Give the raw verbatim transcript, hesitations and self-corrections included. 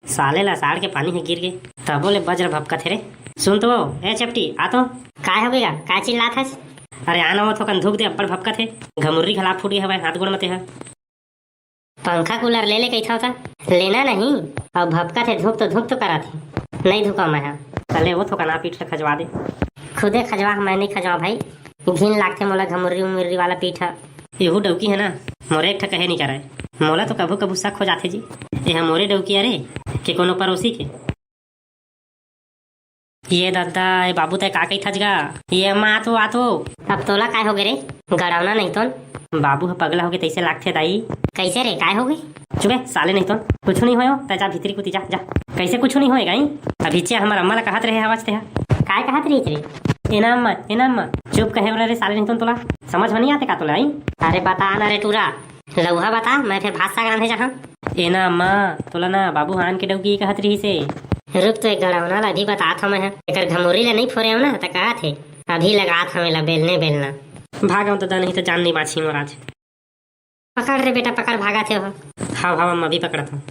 साले ला साड़ के पानी ह गिर गे, तबो ले बजर भपकत हे रे। सुन तो, ए चेपटी, आ तो। काय होगे गा? काय चिल्लात हस? अरे आ ना वो, थोकन धुक दे, अब्बड़ भपकत हे। घमुर्री घला फूट गे हवय हाथ गोड़ म तेहा। पंखा कूलर ले ले कहिथव त लेना नहीं, अउ भपकत हे, धुक तो, धुक तो करत हे, नहीं धुका मैं हा। तले वो थोकन आ पीठ ल खजवा दे। खुदे खजवा, मैं नहीं खजवा भाई, घिन लागथे मोला घमुर्री उमुर्री वाला पीठ ह। एहू डौकी हे ना, मोरे एक ठा कहे नहीं करय। मोला तो कभू कभू शक हो जाथे जी, एह मोरे डौकी अरे के कोनो पड़ोसी के। ये दद्दा, ए बाबू, तै का कहिथस गा? ये अम्मा, आ तो, आ तो। अब तोला काय होगे रे? गड़ौना नहीं तोन। बाबू ह पगला होगे तैसे लागथे दाई। कैसे रे, काय होगे? चुप बे, साले नहीं तोन। कुछु नहीं होय ओ, तै जा भीतरी कुती जा, जा। कैसे कुछु नहीं होय गाई? अभी चे हमर अम्मा ला कहत रहे आवाज तेहा। काय कहत रही रे? ए ना अम्मा, ए ना अम्मा। चुप कहे वाला रे साले नहीं तोन तोला। समझ में नहीं आते का तोला आई? अरे बता ना रे टूरा। लउहा बता, मैं फेर भात साग रांधे जाहूं। ए ना अम्मा, तोला ना बाबू ह आन के डौकी कहत रिहिस हे। रुक तो एक गड़ौना ला अभी बतात हंव मैं ह। एकर घमुरी ला नइ फोरे हंव ना, त कहत हे, अभी लगात हंव एला बेलने बेलना। भागव ददा, नहीं त जान नइ बांचही मोर आज। पकड़ रे बेटा, पकड़, भागत हे ओह। हाव, हाव अम्मा, अभी पकड़त हंव।